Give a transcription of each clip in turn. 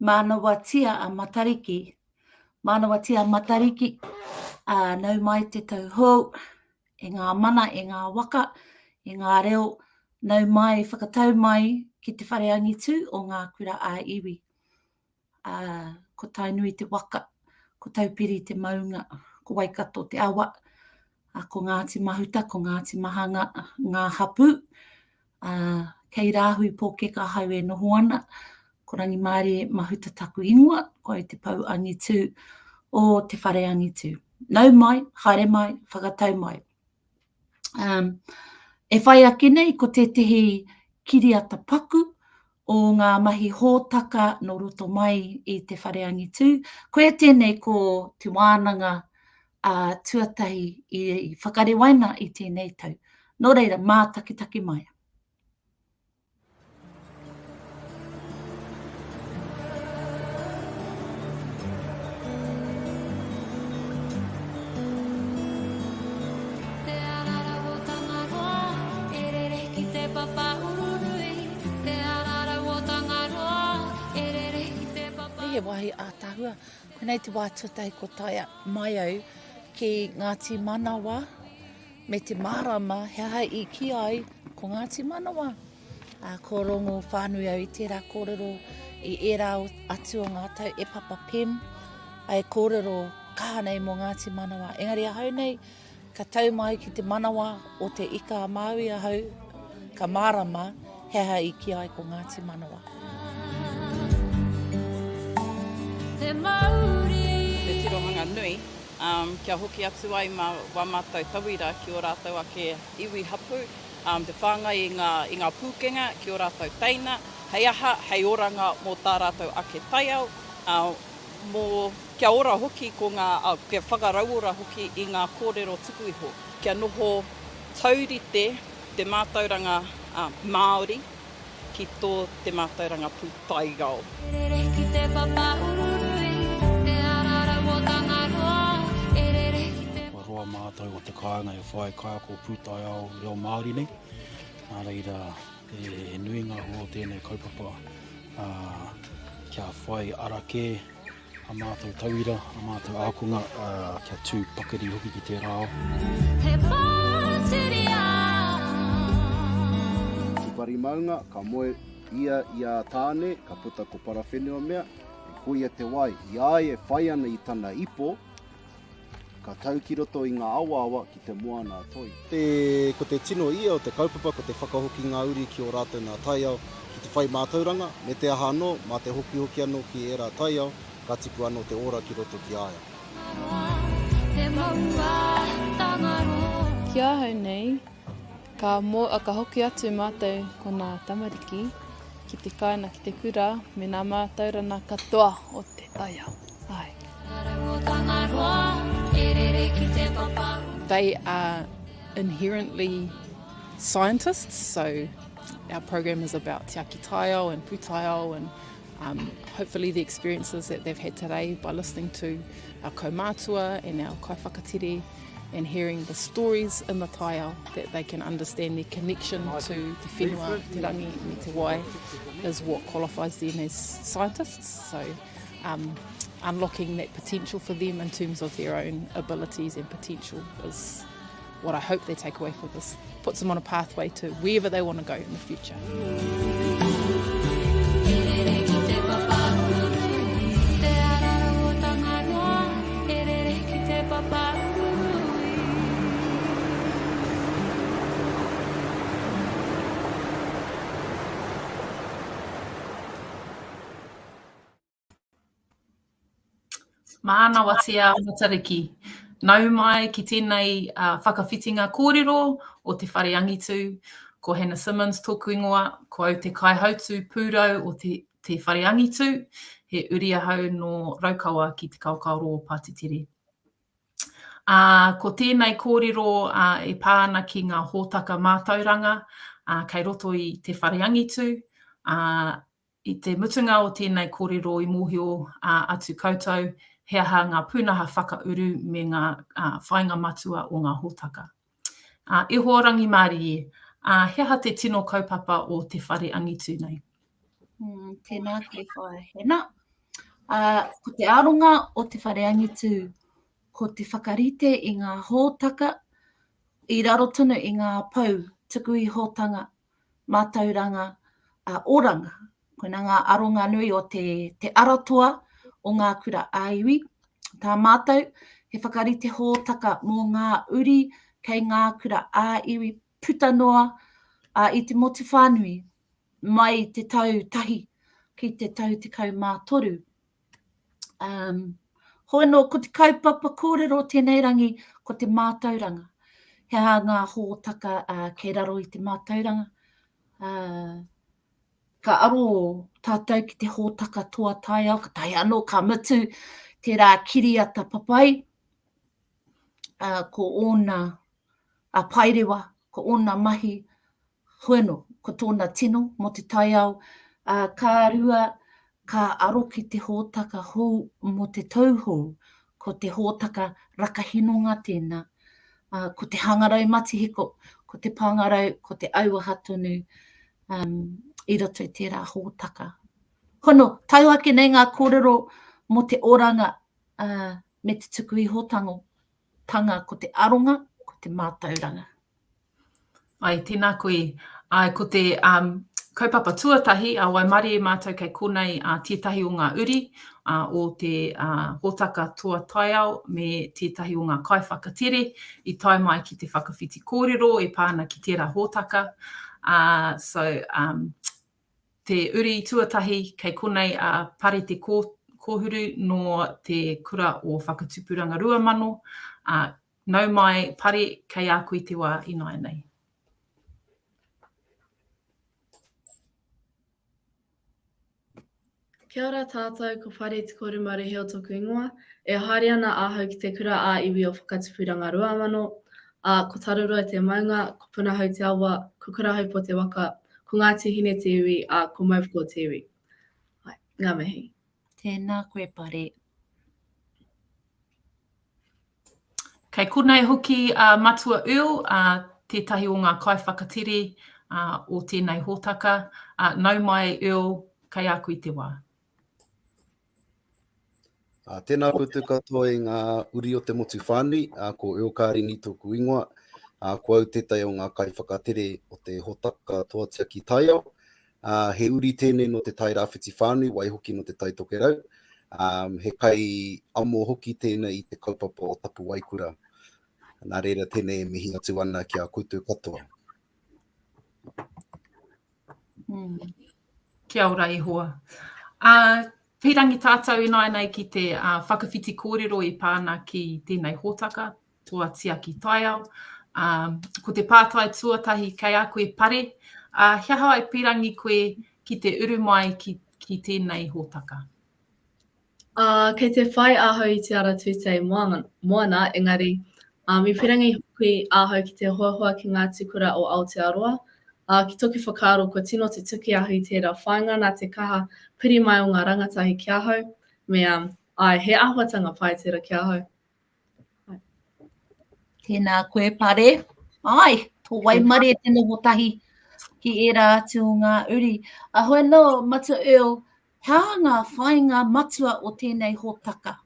Mānawatia a Matariki. Mānawatia a Matariki, ā, nau mai te tau hou, e ngā mana, e ngā waka, e ngā reo, nau mai, whakatau mai ki te whare angitu o ngā kura ā-iwi. Ā, ko Tainui te waka, ko Taupiri te maunga, ko Waikato te awa, ā, ko Ngāti Mahuta, ko Ngāti Mahanga ngā hapū, ā, kei Rāhui Pōkeka ahau e noho ana, ko Rangimārie Mahuta taku ingoa, ko au te pou angitū o Te Whare Angitū. Nau mai, haere mai, whakatau mai. Um, e whai ake nei ko tētehi kiriata paku o ngā mahi hōtaka nō roto mai i te whare angitū. Koia tēnei ko te wānanga a tuatahi i whakarewaina i tēnei tau. Nō reira, mātakitaki mai. Te ararau o Tangaroa, e rere ki te papa urunui. Te ararau o Tangaroa, e rere ki te papa. He wāhi ātaahua. Koinei te wā tuatahi ko taea mai au ki Ngāti Manawa. Me te mārama he aha i kī ai ko Ngāti Manawa. Ā, ko rongo whānui au i tērā kōrero i ērā atu o ngā tau e Papa Pem, e kōrero kaha nei mō Ngāti Manawa. Engari ahau nei, ka tau mai ki te manawa o te ika a Māui ahau, ka mārama he aha i kī ai ko Ngāti Manawa. Te mauri. Te tirohanga nui, ā, kia hoki atu ai mā wā mātou tauira ki ō rātou ake iwi hapū, ā, te whāngai i ngā, i ngā pūkenga ki ō rātou teina, hei aha, hei oranga mō tā rātou ake taiao, ā, mō, kia ora hoki ko ngā, ā, kia whakarauora hoki i ngā kōrero tuku iho, kia noho taurite te mātauranga, ā, Māori. ki tō te mātauranga pūtaiao. Rere ki te papa urunui, te ararau o Tangaroa, e rere ki te. Kua roa mātou o te kāinga e whai kaiako pūtaiao reo Māori nei, nā reira he nui ngā hua o tēnei kaupapa kia whai ara kē A mātou tauira, a mātou ākonga, kia tū pakari hoki ki tērā ao. He pōturi a. Pari maunga, ka moe ia i a Tāne, ka puta ko Parawhenuamea, e koia te wai. I a ia e whai ana i tana ipo, Ka tau ki roto i ngā awaawa ki te moana a Toi. Te, ko te tino ia o te kaupapa ko te whakahoki ngā uri ki ō rātou nā taiao, ki te whai mātauranga, me te aha anō, mā te hokihoki anō ki ērā taiao, ka tipu anō te ora ki roto ki a ia. Ki ahau nei, ka mo, ka hoki atu mātou ko nā tamariki ki te kāinga, ki te kura me nā mātaurana katoa o te taiao. Āe. They are inherently scientists, so our program is about tiaki taiao and pūtaiao and um, hopefully the experiences that they've had today by listening to our kaumātua and our kaiwhakatere and hearing the stories in the taiao that they can understand their connection to te whenua, te rangi me te wai is what qualifies them as scientists. So um, unlocking that potential for them in terms of their own abilities and potential is what I hope they take away from this. Puts them on a pathway to wherever they want to go in the future. Mānawatia Matariki. Nau mai ki tēnei uh, whakawhitinga kōrero o Te Whare Angitu. Ko Hannah Simmons tōku ingoa, ko au te kaihautū pūrau o te, te Whare Angitu, he uri ahau nō Raukawa ki Te Kaokaoroa o Pātetere. Ā, ko tēnei kōrero ā, e pā ana ki ngā hōtaka mātauranga ā, kei roto i Te Whare Angitu, ā, I te mutunga o tēnei kōrero i mōhio atu koutou he aha ngā pūnaha whakauru me ngā whāinga matua o ngā hōtaka. E hoa rangimārie, he aha te tino kaupapa o Te Whare Angitu nei? Mm, tēnā koe whaea Hena. Ā, ko te aronga o Te Whare Angitu, ko te whakarite i ngā hōtaka i raro tonu i ngā pou tuku ihotanga, mātauranga, ā, oranga. Koinā ngā aronga nui o te, te aratoa o ngā kura ā-iwi. Tā mātou, he whakarite hōtaka mō ngā uri kei ngā kura ā-iwi puta noa ā, i te motu whānui, mai i te tau tahi ki te tau 13. Um, hoi anō, ko te kaupapa kōrero tēnei rangi, ko te mātauranga. He aha ngā hōtaka uh, kei raro i te mātauranga. Uh, ka aro tātou ki te hōtaka toa taiao, ka tae anō, ka mutu tērā kiriata papai, uh, ko ōna a paerewa, ko ōna mahi, hoi anō, ko tōna tino mō te taiao, ā, ka rua, ka aro ki te hōtaka hou mō te tau hou, ko te hōtaka rakahinonga tēnā, ā, ko te hangarau matihiko, ko te pāngarau, ko te auaha tonu, um, i roto i tērā hōtaka. Hono, tau ake nei ngā kōrero mō te oranga ā, me te tuku ihotango, tanga, ko te aronga, ko te mātauranga. Ai, tēnā koe. Ai, ko te um, kaupapa tuatahi a Waimarie mātou kei konei a tētahi o ngā uri uh, o te uh, hōtaka toa taiao me tētahi o ngā kaiwhakatere i tae mai ki te whakawhiti kōrero e pā ana ki tērā hōtaka. Uh, so, um, te uri tuatahi kei konei a Pare Te Kōhuru nō te kura o Whakatupuranga 2000, uh, Nau mai, Pare, kei a koe te wā ināianei. Kia ora tātou, ko Pare Te Korumareheo toku ingoa. E haere ana ahau ki te kura ā-iwi o Whakatupuranga 2000, ā, ko Tararua te maunga, ko Punahou te awa, ko Kurahaupo te waka, ko Ngāti Hine te iwi, ā, ko Maupoko te iwi. Āe, ngā mihi. Tēnā koe Pare. Kei konei hoki a Matua Earl, tētahi o ngā kaiwhakatere o tēnei hōtaka. Nau mai Earl, kei a koe te wā. Tēnā koutou katoa e ngā uri o te motu whānui, ko Earl Kārini tōku ingoa, ko au tētahi o ngā kaiwhakatere o te hōtaka Toa Tiaki Taiao. Ā, he uri tēnei nō Te Tai Rāwhiti whānui, waihoki nō Te Tai Tokerau. Ā, he kai amo hoki tēnei i te kaupapa o Tapuwaekura. Nā reira tēnei e mihi atu ana ki a koutou katoa. Mm. Kia ora e hoa. Ā, pīrangi tātou ināianei ki te uh, whakawhiti kōrero e pā ana ki tēnei hōtaka, Toa Tiaki Taiao. Ā, ko te pātai tuatahi kei a koe Pare, ā, he aha i pīrangi koe ki te uru mai ki, ki tēnei hōtaka? Ā, kei te whai ahau i te ara tūtei moana, moana engari, um, i pīrangi hoki ahau ki te hoahoa ki ngā tūkura o Aotearoa. Ā, ki toku whakaaro kua tino tutuki ahau i tērā whāinga nā te kaha piri mai o ngā rangatahi ki ahau, me, um, āe, he āhuatanga pai tērā ki ahau. Tēnā koe, Pare. Ai, tō waimarie te noho tahi ki ērā atu o ngā uri. A hoi anō, Matua Earl, he aha ngā whāinga matua o tēnei hōtaka?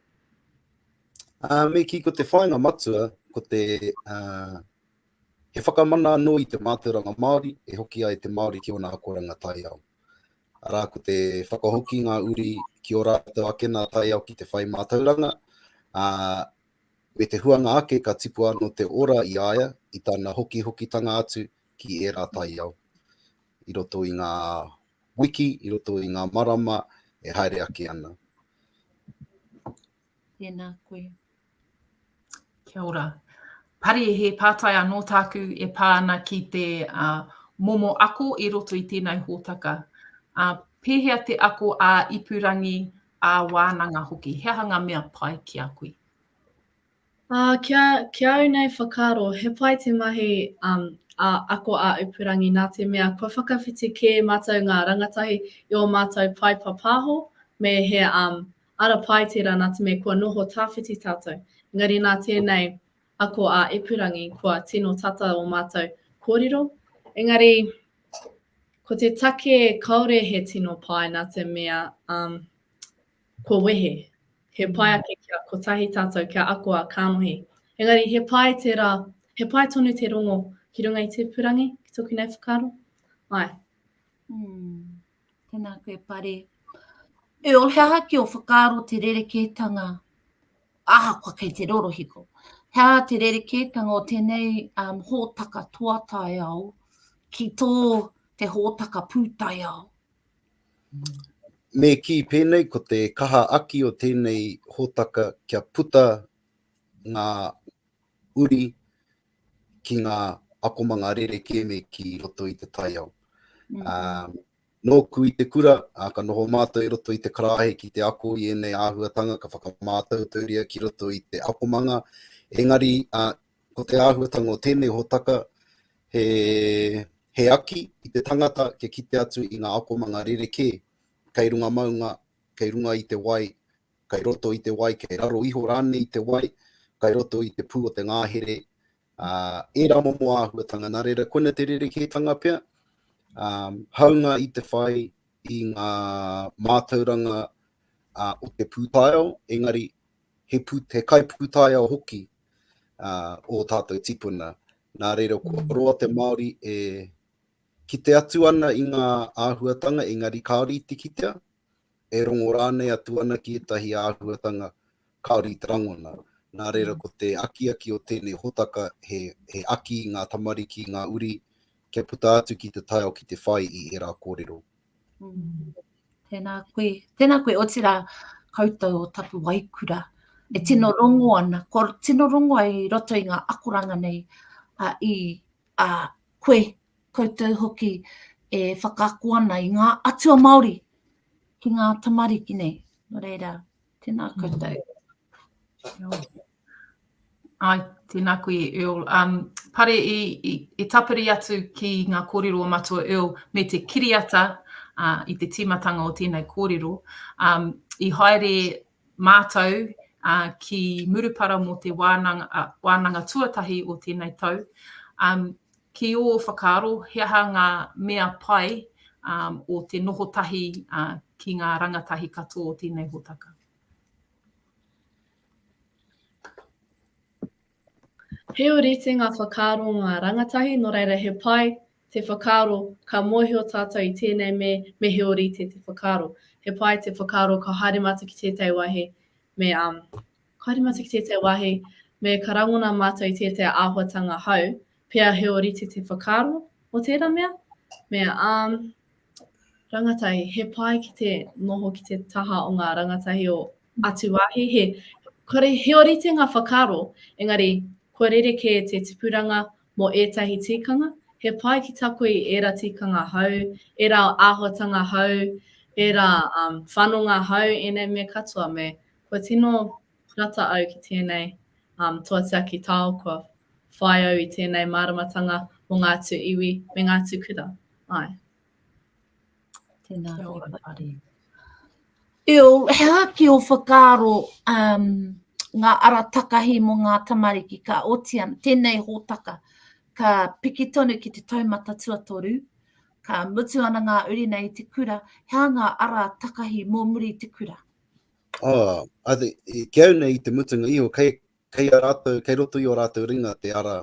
Uh, me kī ko te whāinga matua, ko te, uh, he whakamana anō i te mātauranga Māori e hoki ai te Māori ki ōna akoranga taiao. Arā, ko te whakahoki ngā uri ki ō rātou ake nā taiao ki te whai mātauranga, ā, me te huanga ake ka tipu anō te ora i a ia i tana hokihokitanga atu ki ērā taiao i roto i ngā wiki, i roto i ngā marama e haere ake ana. Tēnā koe. Kia ora. Pari, he pātai anō tāku e pā ana ki te uh, momo ako i roto i tēnei hōtaka. Uh, pēhea te ako ā-ipurangi, ā-wānanga hoki? He aha ngā mea pai ki a koe? Uh, kia, ki a au nei whakaaro, he pai te mahi um, a ako ā-ipurangi nā te mea kua whakawhiti kē mātou ngā rangatahi i ō mātou pae papāho me he um, Ara pai tērā nā te mea kua noho tawhiti tātou, engari nā tēnei ako ā-ipurangi kua tino tata ō mātou kōrero. Engari, ko te take kāore he tino pai nā te mea um, kua wehe. He pai ake kia kotahi tātou kia ako a kānohi. Engari he pai tērā, he pai tonu te rongo ki runga i te purangi, ki tōku nei whakaaro. Āe. Mm. Tēnā koe, Pare. Earl, he aha ki ō whakaaro te rerekētanga, ahakoa kei te rorohiko, he aha te rerekētanga o tēnei um, hōtaka toa taiao ki tō te hōtaka pūtaiao? Me kī pēnei, ko te kaha aki o tēnei hōtaka kia puta ngā uri ki ngā akomanga rerekē me ki roto i te taiao. Mm. Um, nōku i te kura, ā, ka noho mātou i roto i te karaehe ki te ako i ēnei āhuatanga, ka whakamātautauria ki roto i te akomanga. Engari, ā, ko te āhuatanga o tēnei hōtaka, he, he aki i te tangata kia kite atu i ngā akomanga rerekē kei runga maunga, kei runga i te wai, kei roto i te wai, kei raro iho rānei i te wai, kei roto i te pū o te ngāhere, ā, ērā momo āhuatanga. Nā reira, koina te rerekētanga pea, ā, hāunga i te whai i ngā mātauranga ā, o te pūtaiao, engari he, pū, he kaipūtaiao hoki ā, ō tātou tipuna. Nā reira, kua mm. roa te Māori e kite atu ana i ngā āhuatanga, engari kāore i te kitea, e rongo rānei atu ana ki ētahi āhuatanga kāore i te rangona. Nā reira, mm. ko te akiaki o tēnei hotaka, he, he aki i ngā tamariki, ngā uri, kia puta atu ki te taiao ki te whai i ērā kōrero. Mm. Tēnā koe, tēnā koe, otirā koutou o Tapuwaekura, e tino mm. rongo ana, kua tino rongo ai i roto i ngā akoranga nei a, i a, koe, koutou hoki e whakaako ana i ngā atua Māori ki ngā tamariki nei. Nō reira, tēnā koutou. Mm. Ai, tēnā koe Earl. Um, pare i, i, i tapiri atu ki ngā kōrero o Matua Earl me te kiriata uh, i te tīmatanga o tēnei kōrero. Um, I haere mātou uh, ki Murupara mō te wānanga, uh, wānanga tuatahi o tēnei tau. Um, ki ō whakaaro, he aha ngā mea pai um, o te noho tahi uh, ki ngā rangatahi katoa o tēnei hōtaka? He ōrite ngā whakaaro o ngā rangatahi, nō reira he pai te whakaaro ka mōhio tātou i tēnei me, me he ōrite te whakaaro. He pai te whakaaro ka haere mātou ki tētahi wāhi me, um, ka haere mātou ki tētahi wāhi me ka rangona mātou i tētahi āhuatanga hou, pea he ōrite te whakaaro o tērā mea, me, um, Rangatahi, he pai ki te noho ki te taha o ngā rangatahi o atu wāhi, he, kore, he ōrite ngā whakaaro, engari kua rerekē te tipuranga mō ētahi tikanga, he pai ki tako i ērā tikanga hou, ērā āhuatanga hou, ērā um, whanonga hou, ēnei mea katoa, me kua tino rata au ki tēnei um, toa tiaki tao, kua whai au i tēnei māramatanga mō ngā atu iwi me ngā atu kura. Āe. Tēnā koe, Pare. Earl, he aha ki ō whakaaro um, ngā ara takahi mō ngā tamariki ka oti ana, tēnei hōtaka, ka piki tonu ki te taumata tuatoru, ka mutu ana ngā uri nei i te kura, he aha ngā ara takahi mō muri i te kura? Oh, I think, ki au nei i te mutunga iho, kei, kei a rātou, kei roto i ō rātou ringa te ara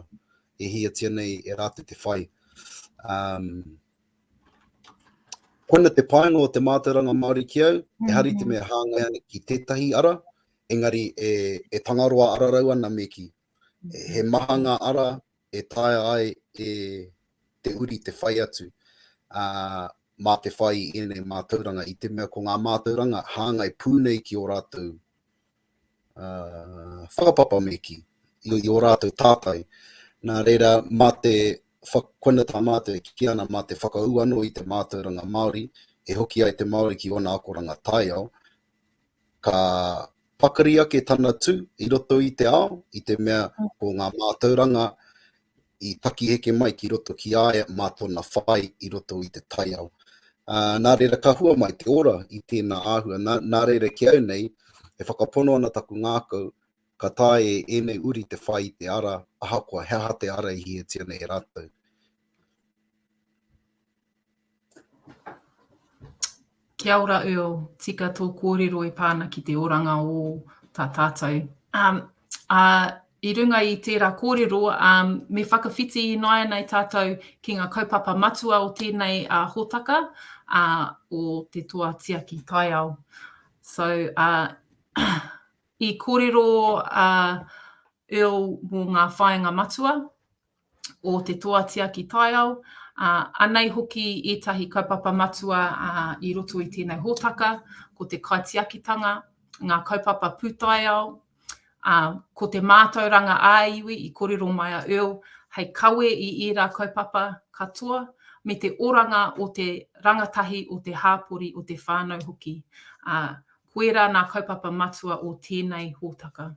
e hiatia nei e rātou te whai. Um, koina te painga o te mātauranga Māori ki au, mm -hmm. ehara i te mea hāngai ana ki tētahi ara, engari e, e Tangaroa ararau ana me ki. He maha ngā ara e taea ai e te uri te whai atu, ā, mā te whai i ēnei mātauranga, i te mea ko ngā mātauranga hāngai pū nei ki ō rātou ā, whakapapa me kī, i, i ō rātou tātai. Nā reira, mā te, koina tā mātou e kī ana, mā te whakaū anō i te mātauranga Māori, e hoki ai te Māori ki ōna akoranga taiao, ka pakari ake tana tū i roto i te ao, i te mea ko ngā mātauranga i taki heke mai ki roto ki a ia mā tōna whai i roto i te taiao. Uh, nā reira ka hua mai te ora i tēnā āhua. Nā, nā reira ki au nei, e whakapono ana taku ngākau, ka taea e ēnei uri te whai i te ara, ahakoa he aha te ara i hiahiatia nei e rātou. Kia ora Earl, tika tō kōrero e pā ana ki te oranga o tā tātou. Um, ā, i runga i tērā kōrero, um, me whakawhiti ināianei tātou ki ngā kaupapa matua o tēnei uh, hōtaka, uh, o te toa tiaki taiao. So, uh, i kōrero uh, Earl mō ngā whāinga matua, o te Toa Tiaki Taiao, ā, anei hoki ētahi kaupapa matua i roto i tēnei hōtaka, ko te kaitiakitanga, ngā kaupapa pūtaiao, ā, ko te mātauranga ā-iwi i kōrero mai a Earl hei kawe i ērā kaupapa katoa, me te oranga o te rangatahi, o te hāpori, o te whānau hoki. Ā, koirā nā kaupapa matua o tēnei hōtaka.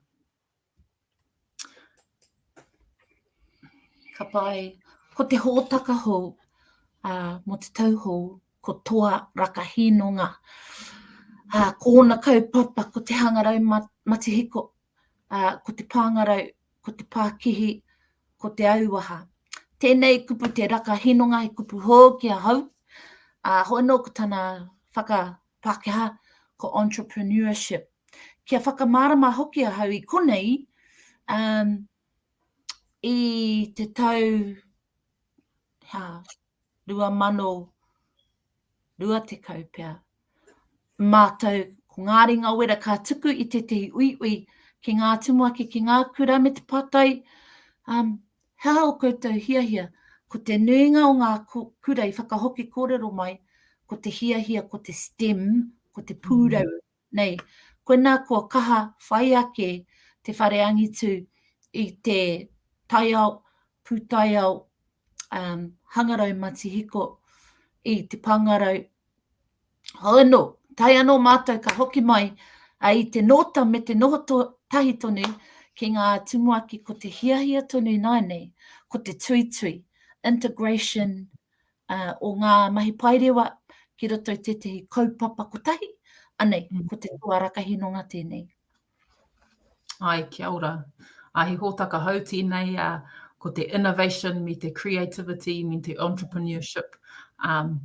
Ka pai. Ko te hōtaka hou, ā, mō te tau hou, ko Toa Rakahinonga. Ā, ko ōna kaupapa ko te hangarau matihiko, ā, ko te pāngarau, ko te pākihi, ko te auaha. Tēnei kupu te rakahinonga he kupu hou ki ahau, ā, hoi anō ko tana whaka Pākehā, ko entrepreneurship. Kia whakamārama hoki ahau i konei, um, i te tau ha, 2020 pea, mātou ko ngā ringa wera ka tuku i tētehi uiui ki ngā tumuaki, ki ngā kura me te pātai, um, He aha ō koutou hiahia? Ko te nuinga o ngā kura i whakahoki kōrero mai, ko te hiahia ko te STEM, ko te pūrau nei. Koinā kua kaha whai ake te whare angitu i te taiao, pūtaiao, um, hangarau matihiko, i te pāngarau, Hoi anō, tae anō mātou ka hoki mai i te nōta me te noho to, tahi tonu ki ngā tumuaki ko te hiahia tonu ināianei, ko te tuitui, integration uh, o ngā mahi paerewa ki roto i tētehi kaupapa kotahi, anei, mm. ko te toa rakahinonga tēnei. Ai, kia ora. A, he hōtaka hou tēnei, uh, ko te innovation me te creativity me te entrepreneurship. Um,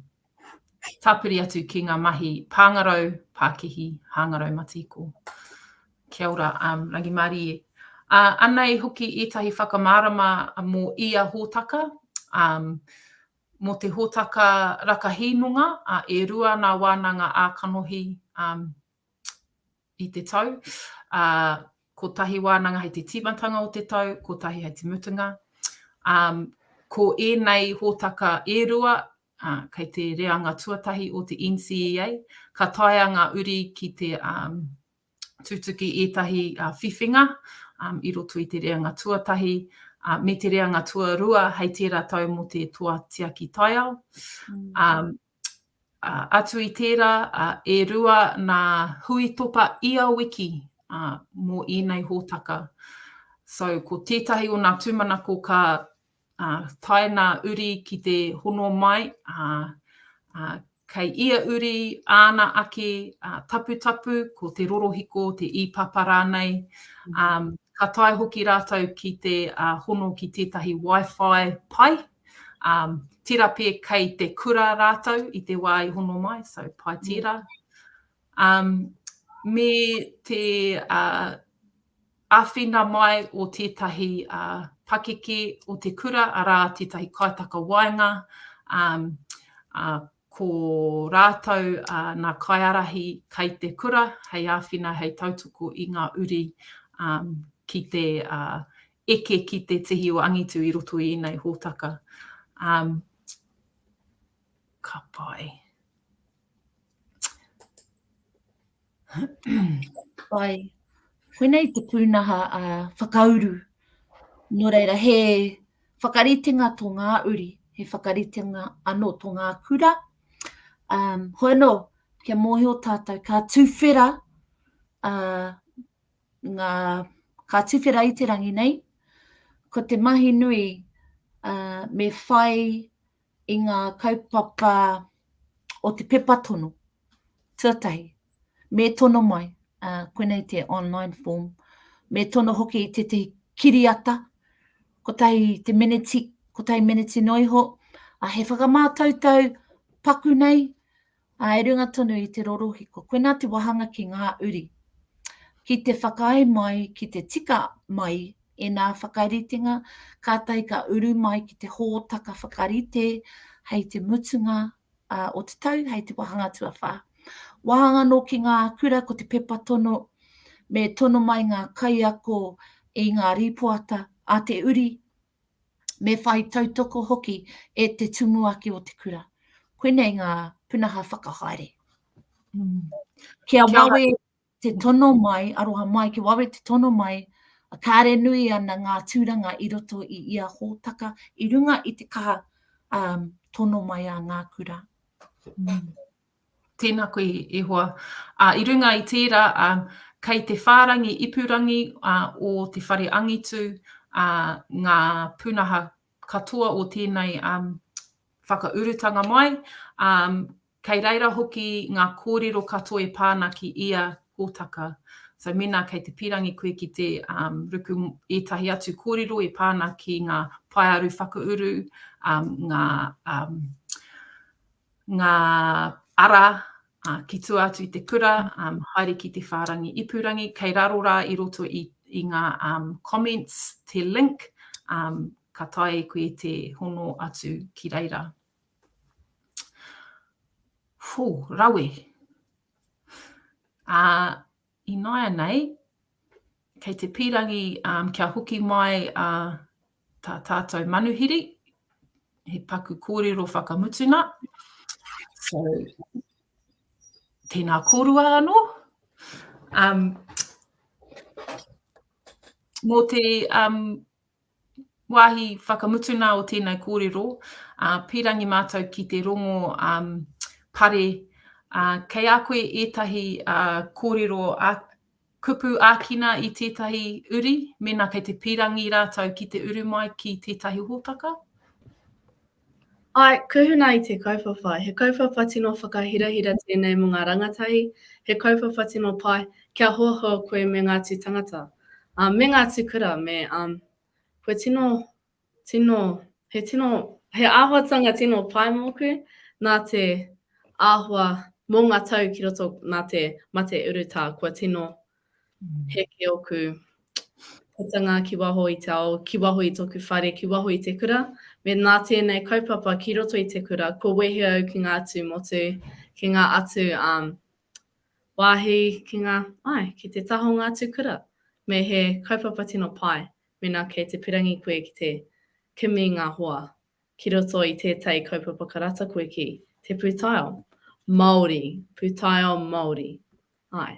Tāpiri atu ki ngā mahi pāngarau, pākihi, hāngarau matihiko. Kia ora, um, Rangimārie. Uh, anei hoki ētahi whakamārama mō ia hōtaka. Um, mō te hōtaka rakahīnonga, uh, e rua nā wānanga ā-kanohi um, i te tau. Ā, kotahi wānanga hei te tīmatanga o te tau, kotahi hei te mutunga. Ā, ko ēnei hōtaka e rua, ā, kei te reanga tuatahi o te NCEA, ka taea ngā uri ki te ā, tutuki ētahi ā, whiwhinga ā, i roto i te reanga tuatahi, ā, me te reanga tuarua hei tērā tau mō te toa tiaki taiao. Ā, Atu i tērā, e rua nā huitopa ia wiki mō ēnei hōtaka. So, ko tētahi o nā tūmanako ka tae nā uri ki te hono mai, kei ia uri āna ake taputapu, ko te rorohiko, te ī-papa rānei. Ka tae hoki rātou ki te hono ki tētahi Wi-Fi pai, Um, tērā pea kei te kura rātou i te wā i hono mai, so pai mm. tērā. Um, me te uh, āwhina mai o tētahi uh, pakeke o te kura, arā tētahi kaitakawaenga, um, uh, ko rātou uh, nā kaiārahi kei te kura hei āwhina, hei tautoko i ngā uri um, ki te uh, eke ki te tihi o angitu i roto i ēnei hōtaka. Um, ka pai. Pai. Koinei te pūnaha uh, whakauru. Nō reira, he whakaritenga tō ngā uri, he whakaritenga anō tō ngā kura. Um, hoi anō, kia mōhio tātou, ka tūwhera uh, ngā, ka tuwhera i te rangi nei, ko te mahi nui uh, me whai i ngā kaupapa o te pepa tono, tuatahi, me tono mai, uh, koinei te online form, me tono hoki i tētahi kiriata, kotahi te meneti, kotahi meneti noa iho, uh, he whakamātautau paku nei, Ā, i runga tonu i te rorohiko, koinā te wāhanga ki ngā uri. Ki te whakaae mai, ki te tika mai ēnā whakaritenga, kātahi ka uru mai ki te hōtaka whakarite hei te mutunga o te tau, hei te wāhanga tuawhā. Wāhanga anō ki ngā kura ko te pepa tono, me tono mai ngā kaiako i ngā rīpoata a te uri, me whai tautoko hoki e te tumuaki o te kura. Koinei ngā punaha whakahaere. Mm. Kia wawe te tono mai, aroha mai, kia wawe te tono mai, kāre nui ana ngā tūranga i roto i ia hōtaka, i runga i te kaha um, tono mai a ngā kura. Mm. Tēnā koe e hoa. Ā, i runga i tērā, ā, kei te whārangi ipurangi ā, o Te Whare Angitu ā, ngā pūnaha katoa o tēnei ā, whakaurutanga mai, ā, kei reira hoki ngā kōrero katoa e pā ana ki ia hōtaka. So mēnā kei te pīrangi koe ki te um, ruku ētahi atu kōrero e pā ana ki ngā paearu whakauru, um, ngā um, ngā ara ki tua atu i te kura, um, haere ki te whārangi ipurangi, kei raro rā i roto i, i ngā um, comments te link, um, ka taea e koe te hono atu ki reira. Whū, rawe. Ā, ināianei, kei te pīrangi um, kia hoki mai a uh, tā tātou manuhiri, he paku kōrero whakamutuna. So, tēnā kōrua anō. Um, mō te um, wāhi whakamutuna o tēnei kōrero, uh, pīrangi mātou ki te rongo um, pare, uh, kei a koe ētahi uh, kōrero uh, kupu ākina i tētahi uri, mēnā kei te pīrangi rātou ki te uru mai ki tētahi hōtaka? Āe, kuhuna i te kaupapa. He kaupapa tino whakahirahira tēnei mō ngā rangatahi, he kaupapa tino pai kia hoahoa koe me ngā tū tangata, um, me ngā tū kura, me, um, kua tino, tino, he tino, he āhuatanga tino pai mōku nā te āhua mō ngā tau ki roto nā te mate urutā, kua tino heke ōku putanga ki waho i te ao, ki waho i tōku whare, ki waho i te kura. Me nā tēnei kaupapa ki roto i te kura, kua wehe au ki ngā atu motu, ki ngā atu um, wāhi, ki ngā, ai, ki te taha o ngā atu kura. Me he kaupapa tino pai, mēnā kei te pirangi koe ki te kimi ngā hoa ki roto i tētahi kaupapa ka rata koe ki te pūtaiao Māori, pūtaiao Māori. Āe.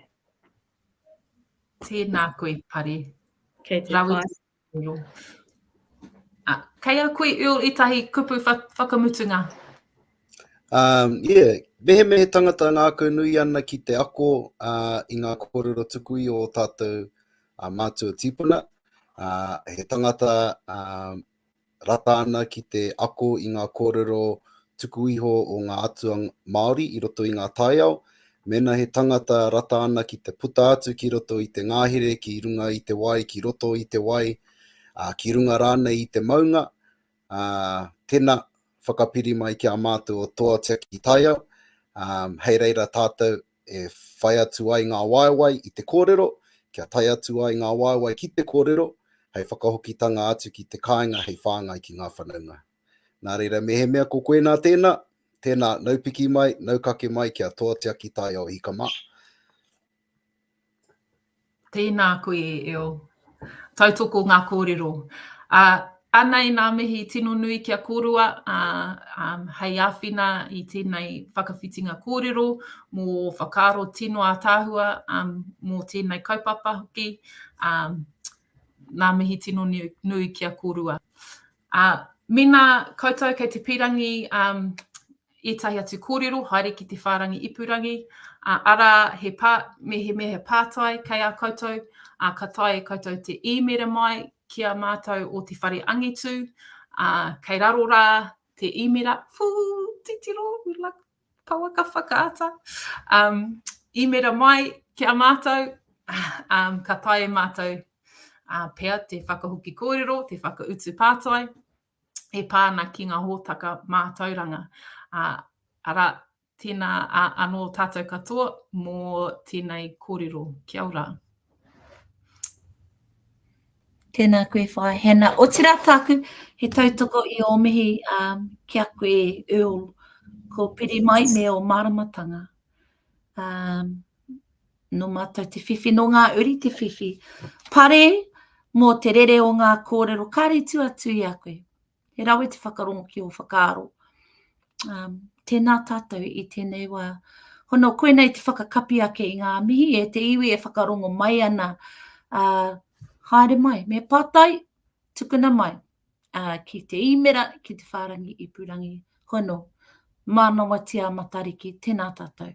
Tēnā koe, Pare. Kei te pai. Ah, kei a koe, Earl, ētahi kupu whakamutunga? Um, yeah, mehemea he tangata ngākau nui ana ki te ako uh, i ngā kōrero tuku i o tātou uh, mātua tīpuna, uh, he tangata uh, rata ana ki te ako i ngā kōrero tuku iho o ngā atua Māori i roto i ngā taiao, mēnā he tangata rata ana ki te puta atu ki roto i te ngahere, ki runga i te wai, ki roto i te wai, ā, ki runga rānei i te maunga, ā, tena whakapiri mai ki a mātou o Toa Tiaki Taiao, ā, hei reira tātou e whai atu ai ngā waewae i te kōrero, kia tae atu ai ngā waewae ki te kōrero, hei whakahokitanga atu ki te kāinga hei whāngai ki ngā whanaunga. Nā reira, mehemea ko koe nā tēnā, tēnā, nau piki mai, nau kake mai kia toa tiaki taiao hika mā. Tēnā koe e Earl. Tautoko ngā kōrero. Ā, anei nā mihi tino nui ki a kōrua, ā, um, hei āwhina i tēnei whakawhitinga kōrero mō whakaaro tino ātaahua um, mō tēnei kaupapa hoki. Um, nā mihi tino nui, nui ki a kōrua. Ā, mēnā koutou kei te pīrangi um, ētahi atu kōrero, haere ki te whārangi ipurangi, ā, arā, he pā, mehemea he pātai kei a koutou, ā, ka taea e koutou te īmēra mai ki a mātou o Te Whare Angitu, ā, kei raro rā te īmēra, whū, titiro, like, pouaka whakaata, um, īmēra mai ki a mātou, um, ka taea e mātou uh, pea te whakahoki kōrero, te whakautu pātai, e pā ana ki ngā hōtaka mātauranga. Ā, arā, Tēnā anō tātou katoa mō tēnei kōrero. Kia ora. Tēnā koe Whaea Hannah. Otirā tāku, he tautoko i ō mihi um, ki a koe Earl. Ko piri mai me ō māramatanga. Um, nō mātou te whiwhi, nō ngā uri te whiwhi. Pare mō te rere o ngā kōrero, kāre i tua atu i a koe. He rawe te whakarongo ki ō whakaaro. Um, tēnā tātou i tēnei wā. Hono, koinei te whakakapi ake i ngā mihi e te iwi e whakarongo mai ana. Uh, haere mai, me pātai, tukuna mai uh, ki te īmera, ki te whārangi ipurangi. Hono, mānawatia Matariki, tēnā tātou.